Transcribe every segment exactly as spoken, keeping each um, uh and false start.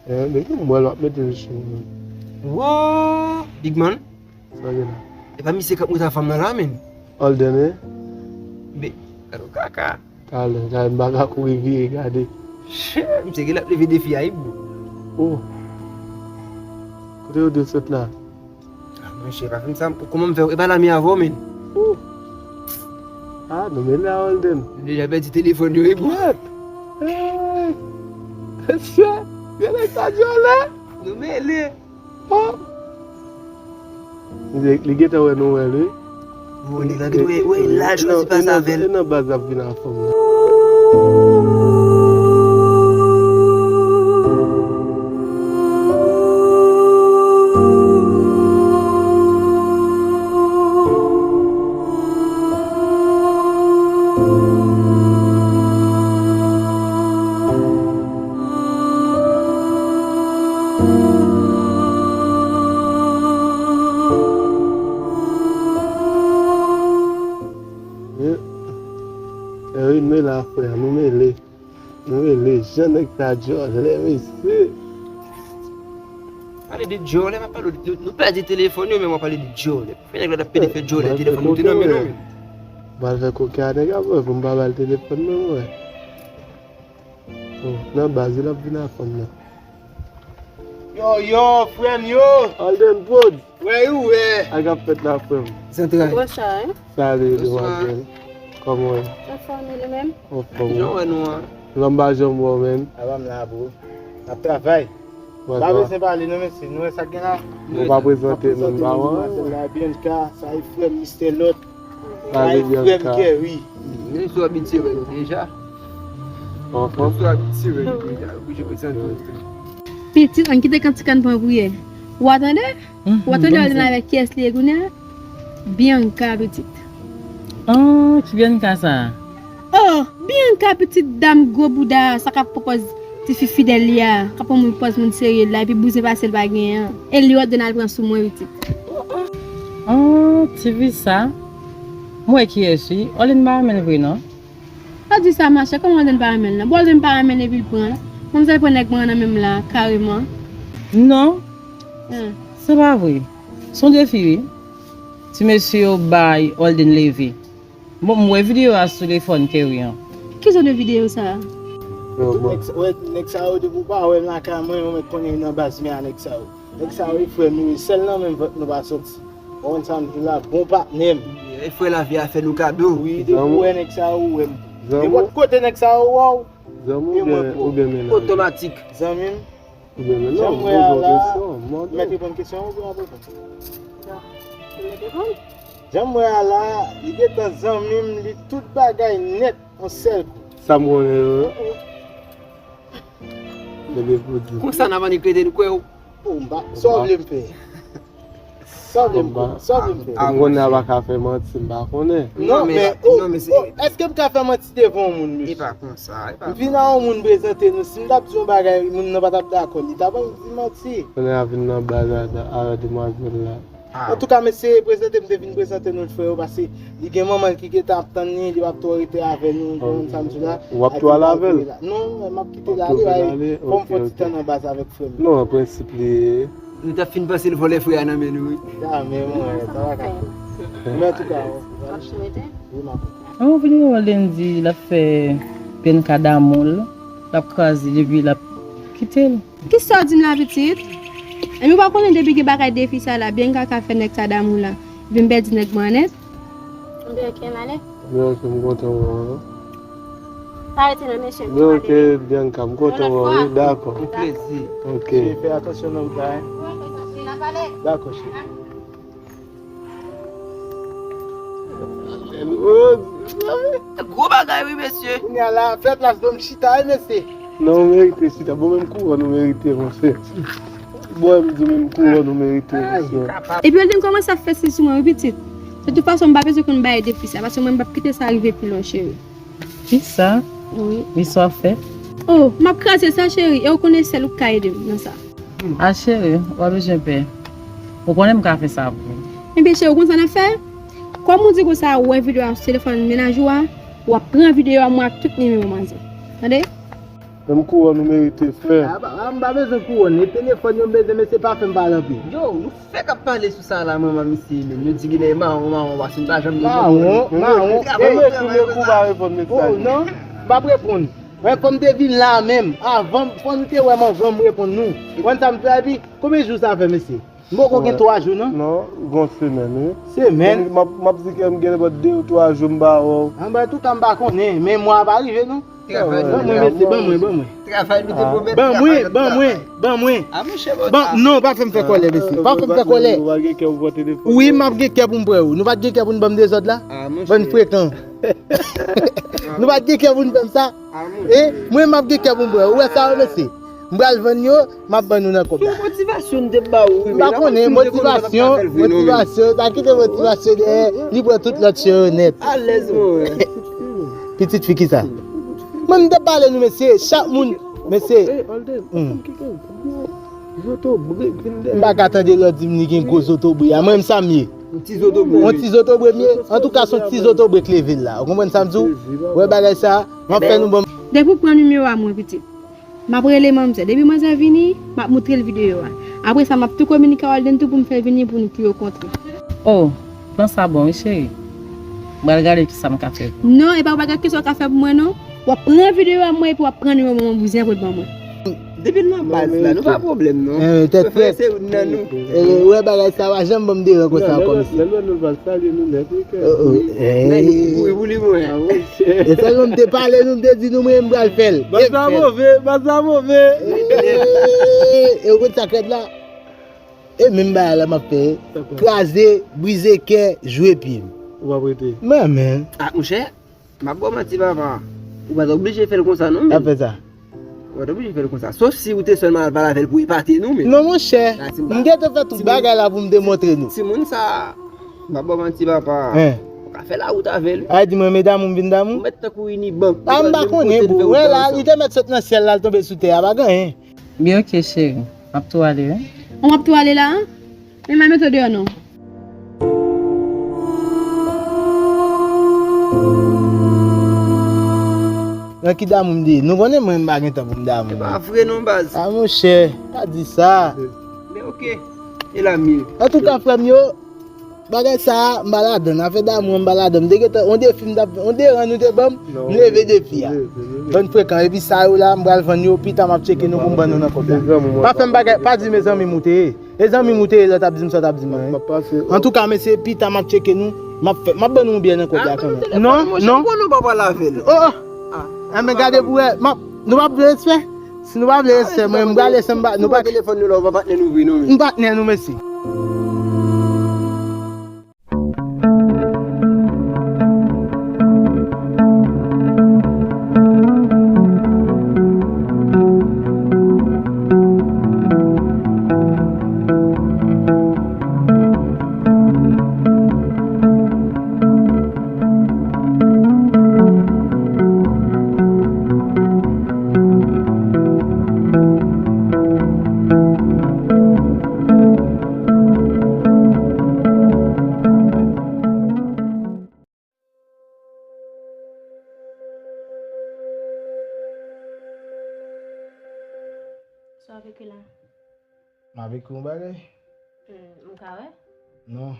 Eh, men m wè l ap mete l sou mwen. Wo! Big man. Sa gen la? E pa misye k ap moute a fanm nan la, menm? Holden, wi. Be, gade yon kaka. Talè, talè, m pa ka kouri vire gade. Misye gen l ap leve defi a, wi, bro. Oh. Kote yo de sot la? Ah, monchè, pa fin sa, kòman m fè, e pa lame avè w, menm? Ouh. Ah, nou mele a Holden. Nou deja pèdi telefòn yo, wi, bro. Kèt! Hey! Mesye, gen nèg sa djòlè! Nou mele. Oh! Li, li gentan wè nou wè l, wi. Bon, nèg la gentan wè, wè, laj chwazi pase avè l. E nan baz ap vin a fanm nan. Wi, mele a frè, nou mele. Nou rele jan nèg sa djòlè, mesye. Pale de djòlè, m ap pale de, nou, nou pèdi telefòn yo, men w ap pale de djòlè. Fè nèg la t ap pede fè djòlè, telefòn nou te nan men nou. M al fè koken a nèg la, mwen, pou m pa ba l telefòn nan, mwen. Oh, nan baz, l ap vin a fanm nan. Yo, yo, frè m yo! Holden Prod! Wè, ou wè. Sa k ap fèt la, frè m? Zantray. Bonswa, hein? Salut, demwazèl. Kòman w ye? Anfòm, ou menm? Anfòm. Jan wè nou an? Lòm pa janm wè w, menm. Ava m la, bro. N ap travay. Pa bezwen pale, non, mesye. Nou wè sa k gen la? Ou pa prezante nou, ba w. Demwazèl la, Bianca, sa e frè m, Mister Lot. Sa e frè m, Kerry. Nou sou abitye wè nou deja. Anfòm. Nou sou abitye wè nou deja. Oblije prezante nou. Pitit, ann kite kantik an pran priyè. Ou a tande? Ou a tande Holden avèk kiyès li ye kounye a? Bianca, pitit. Oh, ki Bianca sa? Oh, Bianca, pitit dam gwo bouda, sa k ap pran pòz tifi fidèl li a, k ap pran moun pòz moun serye la, epi bouzen pase l pa genyen an. E li Holden al pran sou mwen, pitit. Oh, tifi sa? M wè kiyès wi. Holden pa renmen l vre non. Pa di sa, machè, kòman Holden pa renmen l lan? Bon, Holden pa renmen l epi l pran l. Manmzèl pran nèg mwen an nan men m la, kareman. Non. Hen. Se pa vre. Se yon defi, wi. Ti mesye yo bay Holden leve. Bon, m wè videyo a sou telefòn Kerry an. Ki jan de videyo sa a? Yo, bon. Nèg sa, wè, nèg sa yo depi w pa wè m lakay mwen, ou mèt konnen nan baz men a nèg sa yo. Nèg sa yo, e frè m yo, e sèl nan menm vant nou pa soti. Ou konn sa m di w la, bon patnè m. E frè lavi a fè nou kado. Wi, depi w wè nèg sa yo, ou wè m. Nenpòt kote nèg sa yo wè w, zanmi w oubyen, oubyen mennaj? Otomatik. Zanmi m. Oubyen mennaj, m poze w kesyon, m mande w. Mèt reponn kesyon an oubyen w ap reponn? Jan m wè a la, li gentan zanmi m, li tout bagay nèt, yon sèl kou. Sa m konnen yo. Bebe pwodui. Konsa n ap annik rete n kwè w. Oh, m pa, sa w vle m fè? Sa w vle m fè? Sa w vle m fè? M konnen a pa ka fè manti, m pa konnen. Non, men, oh, èske m ka fè manti devan yon moun, mesye? E pa konsa, e pa konsa. M vin a yon moun prezante nou, si m t ap di yon bagay, moun nan pa t ap dakò, li t ap annik di manti. Konnen a vin nan baz a, a demwazèl la. Antouka, mesye, prezante m te vin prezante nou l frè yo, paske li gen manman l ki gentan ap tann li, li p ap twò rete avè nou, ou konprann sa m di w la. W ap tou al avè l? Non, m ap kite l ale, fò m fè yon ti tan nan baz avèk frè m. Non, an prensip li ye. Nou t ap fin panse l vòlè frè a nan men nou, wi. Ya, men mwen, sa pa ka fèt. Men antouka, wi, m ap. An videyo Holden di l ap fè Bianca damou l, l ap kraze l epi l ap kite l. Kisa w di m la, pitit? Epi w pa konnen depi gen bagay defi sa la, Bianca ka fè nèg sa damou la, epi m pèdi nèg mwen nèt. Bianca, m kontan wè w. Pa rete nan mesye m. Bianca, m kontan wè w, wi, dakò. Yon plezi. Ok. Cheri, fè atansyon nan wout la, hein. Dakò, cheri. Gwo bagay wi, mesye. Kounye a la, fè plas ban m chita wi, mesye. Non, ou merite chita. Bon, menm kouwòn ou merite, monchè. Bon, m di menm kouwòn ou merite, mesye. Epi Holden kòmanse ap fè si sou mwen wi, pitit. De tout fason, m pa bezwen konn bagay defi sa, paske mwen, m p ap kite sa rive pi lwen, cheri. Kisa? Wi. Kisa w ap fè? Oh, m ap kraze sa, cheri, e ou konnen sèl ou k ka ede m nan sa. A cheri, ou pa bezwen pè. Ou konnen m ka fè sa pou ou. Ebyen, cheri, ou konn sa n ap fè? Kòm ou di konsa, ou wè videyo a sou telefòn mennaj ou a, w ap pran videyo a mwen ak tout nimewo manzè. Tande? Menm kouwòn ou merite fè. A, ba, a, m pa bezwen kouwòn. E telefòn yo m bezwen, mesye pa fè m pale anpil. Yo, nou fèk ap pale sou sa la, manman misye menm. Yo di genlè mawon, mawon, paske m pa janm gen mawon, mawon. Mwen mesi, men kou pa reponn mesaj. Oh, non, m p ap reponn. Mwen, fò m te vin la menm. Avan, fò nou te wè m anvan m reponn nou. Konn sa m fè, epi, konbyen jou sa fè, mesye? M poko gen twa jou, non? Non, gon semèn, wi. Semèn? M ap, m ap di ke m gen nenpòt de ou twa jou m pa wè w. Anben, antouka, m pa konnen, men mwa a pa rive, non. Ban mwen, mesye, ban mwen, ban mwen. Travay nou te pwomèt. Ban mwen, ban mwen, ban mwen. A, monchè, bon, non, pa fè m fè kòlè, mesye. Pa fè m fè kòlè. Wi, m ap gen kè pou m pran ou. Nou pa t gen kè pou n ban m dezòd la? Bann frekan. Nou pa t gen kè pou n fè m sa? E, mwen, m ap gen kè pou m pran ou. Ou wè sa, mesye? M pral vann yo, m ap ban nou nan kòb la. Se yon motivasyon m te ba ou, wi. M pa konnen, motivasyon, motivasyon, pa kite motivasyon dèyè, li pran tout lòt yo nèt. Alèz, mwen. Pitit fi ki sa? Mwen, m te pale nou, mesye, chak moun, mesye. M pa ka tande lè w di m li gen gwo zotobre a. Mwen, m sa m ye. Yon ti zotobre m ye. Antouka, se yon ti zotobre k leve l la. Ou konprann sa m di w? Wè bagay sa, m ap fè nou bon. Depi w pran nimewo a mwen, pitit. M ap rele manmzèl. Depi manzè vini, m ap moutre l videyo a. Apre sa, m ap tou kominike a Walden tou pou m fè l vini pou nou, pou yo kontre. Oh, plan sa bon, wi, cheri. M pral gade kisa m ka fè pou ou. Non, e pa ou pa gade kisa w ka fè pou mwen, non. W ap pran videyo a mwen epi w ap pran nimewo manman bouzyen pou l ban mwen. Depi l nan baz la, nou pa pwoblèm, non. Tèt frèt. Ou wè bagay sa pa janm ban m deran konsa ankò, mesye. Lè nou pral salye nou nèt, wi. Mwen, mwen, mwen, mwen. E sèlman m te pale nou, m te di nou mwen m pral fè l. Baz la move, baz la move. E ou konn sa k rèd la? E menm bagay la m ap fè. Kraze, brize kè, jwe pye m. Ou p ap rete. Men, men. A, monchè, m ap ba w manti, papa. Ou pa t oblije fè l konsa, non, men. Ap fè sa. Ou pa t oblije fè l konsa. Sof si ou te sèlman al pale avè l pou epate nou, men. Non, monchè. M gentan fè tout bagay la pou m demontre nou. Timoun sa, m ap ba w manti, papa. Ou ka fè lawout avè l. A, di mwen, medam, ou vin damou? Ou mèt tankou Inibank. A, m pa konnen, bro. Wè la, li te mèt sot nan syèl la, l tonbe sou tè a, pa gen anyen. Byen, oke, cheri. M ap tou ale, wi. Ou ap tou ale la, an? Men m a mete w deyò, non. Nan ki damou m te ye? Nou konnen mwen m pa gen tan pou m damou. E pa vre non, baz. A, monchè, pa di sa. Men oke. E la, mil. Antouka, frè m yo, bagay sa a, m pa ladan. Afè damou an, m pa ladan. M te gentan, yon defi m t ap, yon deran nou te ban m, m leve defi a. Bann frekan. Epi sa yo la, m pral vann yo, pita m ap tcheke nou pou m ban nou nan kòb la. Pa fè m bagay, pa di mezanmi m ou te ye. E zanmi m ou te ye lè w t ap di m sa w t ap di m an, wi. Antouka, mesye, pita m ap tcheke nou. M ap fè, m ap ban nou yon byè nan kòb la kanmenm. Non, non. Mwen, non, pa pale avè l. Oh, oh. Enben, gade pou wè. M ap, nou pa vle respè? Si nou pa vle respè, mwen, m prale san m pa, nou pa. Telefòn nou la, ou pa patnè nou vre, non, men. M patnè nou, mesye. Sa w ap ekri la? M ap ekri yon bagay. Hmm, m ka wè? Non.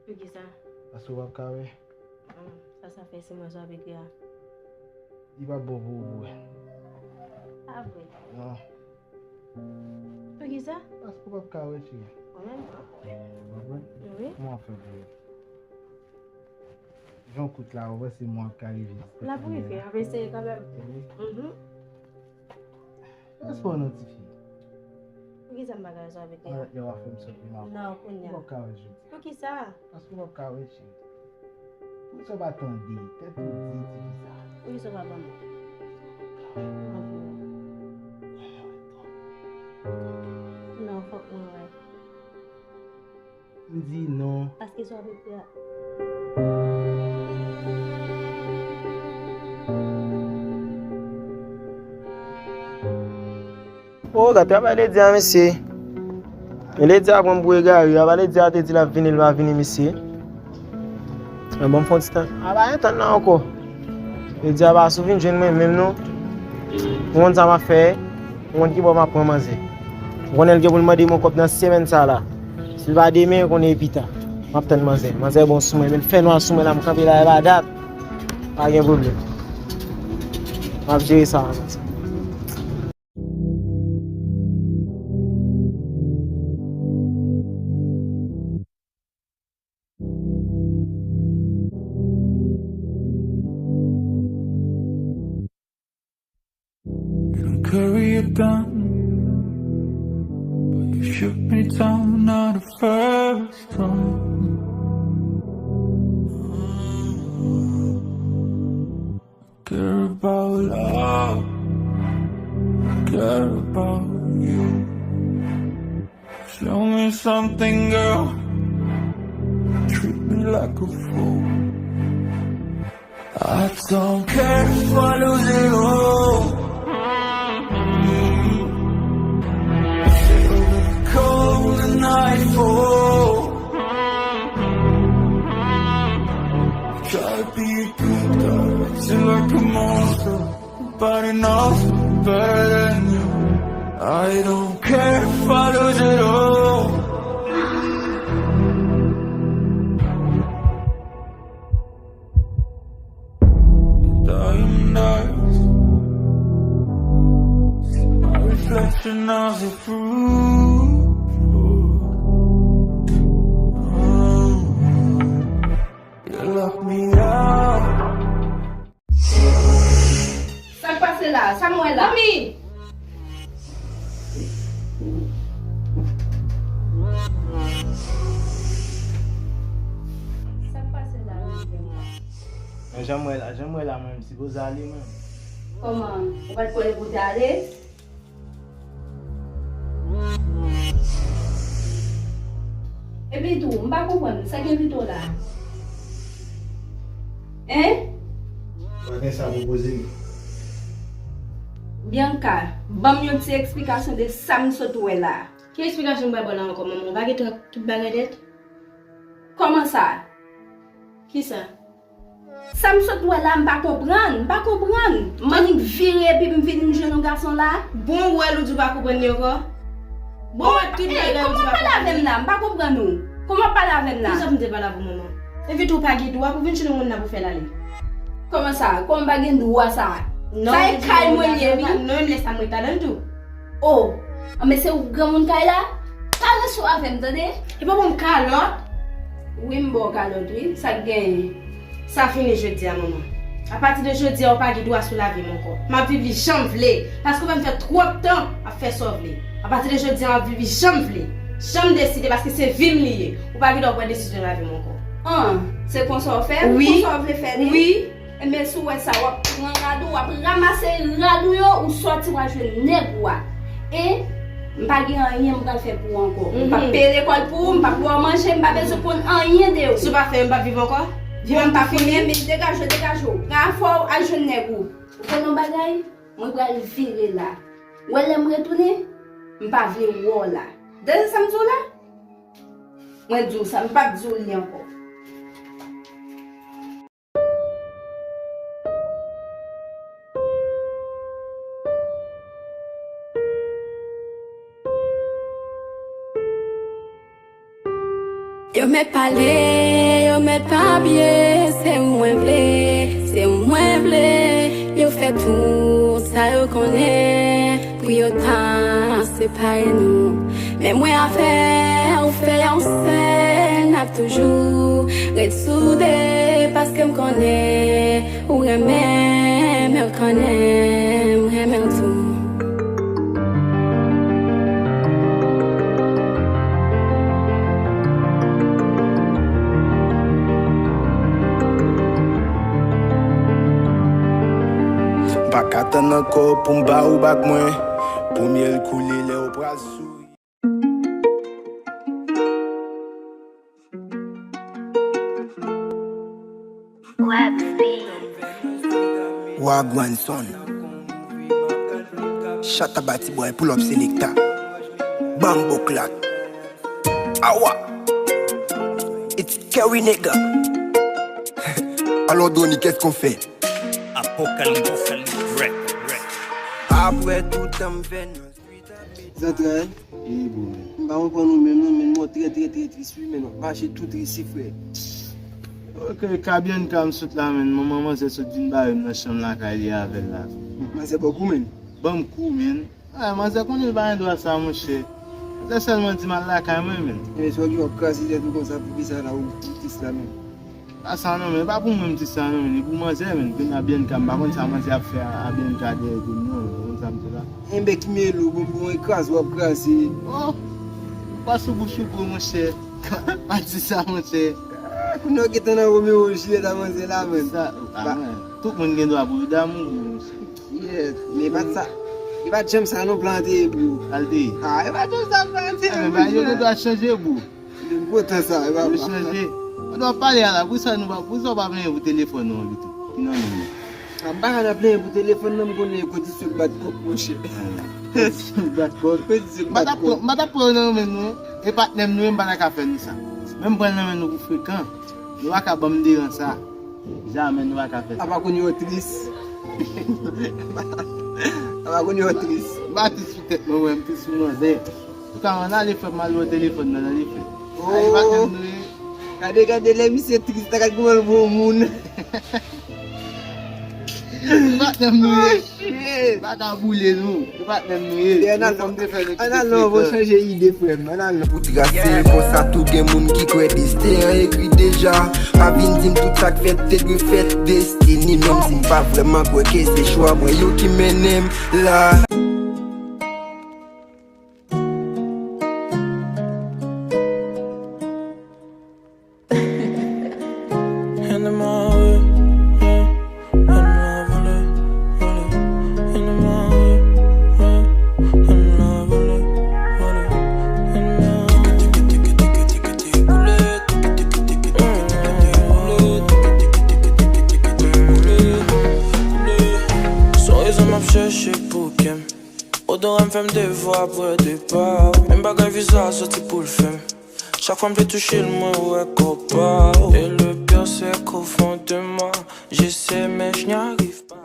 Poukisa? Paske w p ap ka wè. Hmm, sa sa fè si mwen sa w ap ekri a? Li p ap bon pou ou pou wè. Pa vre? Non. Poukisa? Paske w p ap ka wè, cheri. Mwen menm, m p ap wè. Ou konprann? Wi. Kòman w ap fè pou wè? Jan w kout la, ou panse mwen ap ka rive? L ap rive, ap eseye kanmenm. Wi. Mhm. Respè w non, tifi. Poukisa m pa ka resevwa pete a? Lè w ap fè m sòt li, m ap. Non, kounye a. Ou p ap ka wè jodi. Poukisa? Paske w p ap ka wè, cheri. Poukisa w pa tande? Tèt ou di, tifi sa. Poukisa w pa ban mwen? Non, fòk mwen wè. M di non. Paske sa w ap ekri a. O, gad travay ledi a, mesye. Men ledi a pran m pou egare. Apa ledi a te di l ap vini, l pa vini, mesye. Men bon, m fè yon ti tan. A pa gen tan nan ankò. Ledi a pa sou vin jwenn mwen menm, non. Ou konn sa m ap fè? Ou konn ki bò m ap pran manzè? Ou konnen l gen pou l mande m yon kòb nan semèn sa la. Si l pa demen, ou konnen e pita. M ap tann manzè. Manzè bon sou mwen, men l fè nwa sou mwen la, m kanpe la, e pa dat. Pa gen pwoblèm. M ap jere sa. You don't carry a gun, but you shoot me down on the first time. Care about love, care about you. Show me something, girl. Treat me like a fool. I don't care if I lose it all. Feel the cold and nightfall. Try to be a good guy, feel like a monster. Nobody knows me better than you. I don't care if I lose it all. The dying eyes, see my reflection as a proof. You lock me out. Sa k pase la? Sa m wè la? Mami! Sa k pase la? Men jan m wè la, jan m wè la, mwen, m sipoze ale, mwen. Kòman? Ou pa t konnen pou w te ale? Epi tou, m pa konprann, sa k envite w la? Hein? Pa gen sa pou poze m. Bianca, ban m yon ti eksplikasyon de sa m sot wè la. Ki eksplikasyon m pral ba w la ankò, manman? Ou pa gen tout, tout bagay nèt? Kòman sa? Kisa? Sa m sot wè la, m pa konprann, m pa konprann. M annik vire epi m vin m jwenn yon gason la. Bon, ou wè l, ou di w pa konprann li ankò? Bon, ou wè tout bagay, ou di w pa konprann li. Kòman w pale avè m la? M pa konprann ou. Kòman w pale avè m la? Kisa pou m te pale avè w, manman? Evite w pa gen dwa pou vin jwenn yon moun nan pou fè l ale. Kòman sa? Kòman m pa gen dwa sa? Non, sa e kay mwen li ye, wi. Non, menm lè sa m ret ladan l tou. O, anben se ou granmoun kay la? Pa ranse w avè m, tande? Epa bon kalòt? Wi, m ba w kalòt, wi. Sa k genyen? Sa fini jodi a, manman. Apati de jodi a, ou pa gen dwa sou lavi m ankò. M ap viv li jan m vle, paske ou fè m fè twòp tan ap fè sa w vle. Apati de jodi a, m ap viv li jan m vle, jan m deside, paske se vi m li ye. Ou pa gen dwa pran desizyon lavi m ankò. An, se konsa w fè l? Wi. Konsa w vle fè li? Wi. Enben, si w wè sa, w ap pran rad ou, w ap ranmase rad ou yo, ou sòti, w al jwenn nèg ou a. E m pa gen anyen m pral fè pou ou ankò. M p ap peye lekòl pou ou, m p ap ba w manje, m pa bezwen konn anyen de ou. Si w pa fè, m p ap viv ankò? Viv m pa fini. Ebyen, degaje w, degaje w. Pran afè w, al jwenn nèg ou. Ou konn yon bagay? Mwen pral vire la. Ou wè lè m retounen, m pa vle wè w la. Tande sa m di w la? Mwen di w sa, m p ap di w li ankò. Yo mèt pale, yo mèt papye, se mwen vle, se mwen vle. Yo fè tou sa yo konnen pou yo ta separe nou. Men mwen avè w fè yon sèl, n ap toujou ret soude, paske m konnen ou renmen m, mwen konnen m renmen w tou. M pa ka tann ankò pou m ba ou bak mwen. Pou m ye l koule lè w pral souri. Wagwan son. Shata bati boy, pull up selecta. Bamboclat. Awa. It's Kerry nigga. Alors Donny, qu'est-ce qu'on fait? Apocalypse Records. Apre tout tan m fè nan street ap bit. Zantray. E bon, men. M pa konprann ou menm non, men mwen trè, trè, trè tris wi, men w ap mache tou tris wi, frè. Ok, ka Bianca m sot la, men. Manman manzè sot vin bare m nan chanm lakay li avè l la. Manzè ba w kou, men. Ban m kou, men. Ay, manzè konnen l pa gen dwa sa, monchè. Manzè sèlman di m al lakay mwen, men. Ebyen, si w gen w ap kraze tèt ou konsa, poukisa la ou tris la, men? Pa sa non, men, e pa pou mwen m di sa non, men, e pou manzè, men. Kounye a Bianca, m pa konn sa manzè ap fè a, a Bianca dèyè do m non, men, ou konn sa m di la. Enben, ki melo, bon, bon, e kraze w ap kraze. Oh! Pa sou bouch ou gwo, monchè. Pa di sa, monchè. Ah, kounye a w gentan nan Romeo Juliet a manzè la, men. Sa, ah, men, tout moun gen dwa pou yo damou, monchè. Kiyès? Men e pa t sa. E pa t janm sa non plan an te ye pou yo. Al te ye. Ah, e pa t janm sa plan an te ye, monchè. Ebyen, yo gen dwa chanje, bro. Yo kontan sa, e pa. Yo chanje. Mwen dwe pale a la, poukisa nou pa, poukisa w pa plenyen pou telefòn nou an pito? Ki nan men nou? A, m pa ka nan plenyen pou telefòn nan, m konnen kondisyon k bat kòk, monchè. Kondisyon k bat kòk, kondisyon k bat kòk. M pa t ap pran, m pa t ap pran nan men nou, e patnè m nou ye, m pa ta ka fè nou sa. Men m pran nan men nou pou frekan. Nou pa ka ban m deran sa. Jamè nou pa ka fè sa. Apa kounye a w tris. Apa kounye a w tris. M pa tris sou tèt mwen, mwen, m tris sou manzè. Antouka, ann ale frè m, m al wè telefòn nan, ann ale frè. Oh. Ay, patnè m nou ye. Gade, gade, lè misye tris la, gade kòman l bon moun. Patnè m nou ye. Oh, shit. Pa ka boule nou. Se patnè m nou ye. Ann al, ann al non, bon, chanje ide, frè m. Ann al non. Pou trase l konsa, tou gen moun ki kwè desten an ekri deja. Pa vin di m tout sa k fèt te dwe fèt, destini, menm si m pa vrèman kwè ke se chwa mwen yo ki mennen m la. Son rezon m ap chèche pou kè m. Odoran m fè m devwa apre depa. Menm bagay viza soti pou l fè m. Chaque fois m te touche l, mwen wè kò pa w. Et le pire, c'est qu'au fond de moi, je sais, mais je n'y arrive pas.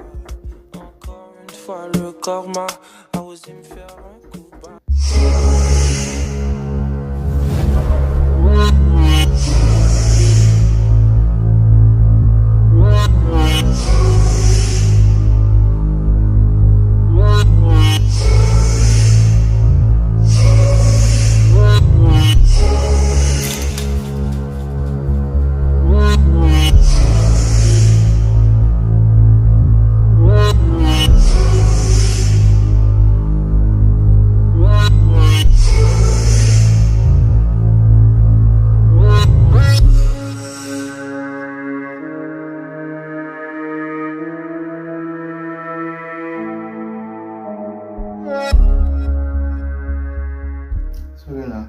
Encore une fois, le karma a osé me faire un coup bas. Sa w gen la?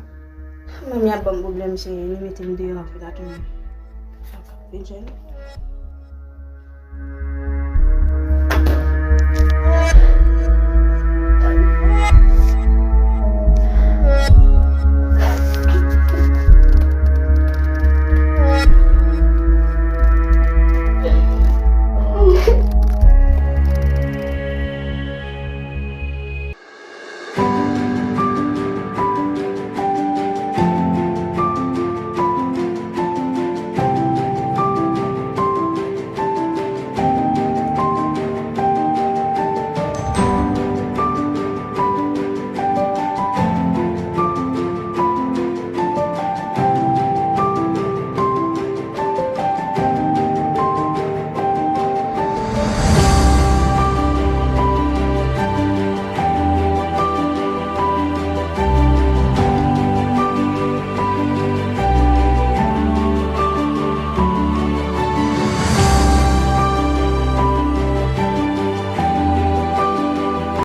Manmi ap ban m pwoblèm, cheri. Li mete m deyò anpil atounen. Sa k ap fè djèl.